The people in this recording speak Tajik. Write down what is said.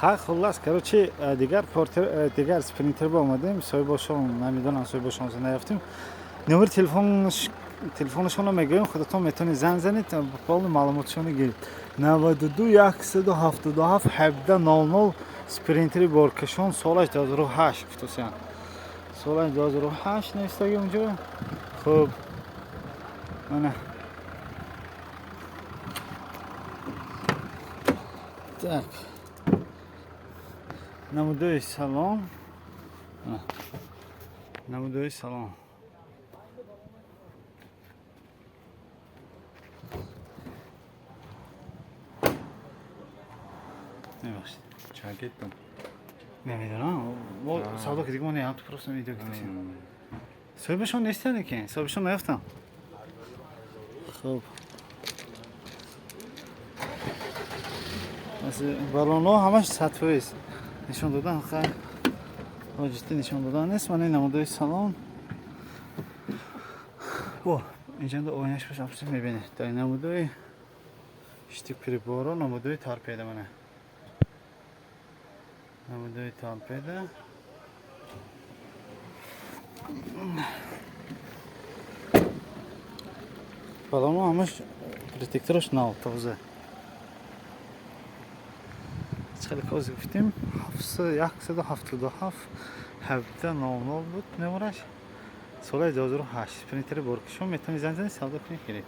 Ха, хуллас, короче, дигар портер, дигар спринтер ба омадем, соҳибошон намедонам, соҳибошон наёфтем. Номери телефонашонро мегӯем, худатон метавонед занг занед, полный маълумотшонро гиред. 92 177 17 00, спринтери боркашон, солаш 2008 гуфтосиян. Солаш 2008 навистаги унҷо. Хуб, мана. Так. Намудои салон. Намудои салон. Мебахшед. Чанд кеттам? Намедонам. Мо савдо ки дига мо не, ҳам ту просто видео гирифтем. Соҳибашон нестанд ки? Соҳибашон наёфтам. Хуб. Балонҳо ҳамаш 100%. Нишон додан хай ҳоҷати нишон додан нест. Мана намудои салон. О, инҷанда оинаш бош абс мебинед. Дар намудои штик приборо, намудои торпеда мана. Намудои торпеда. Балонҳо ҳамаш протектораш нав, тоза. Хеле кози гуфтем, 177 17 00 буд номераш. Соли 2008, спринтери боркашон, метавонед занг занед, савдо кунед, гиред.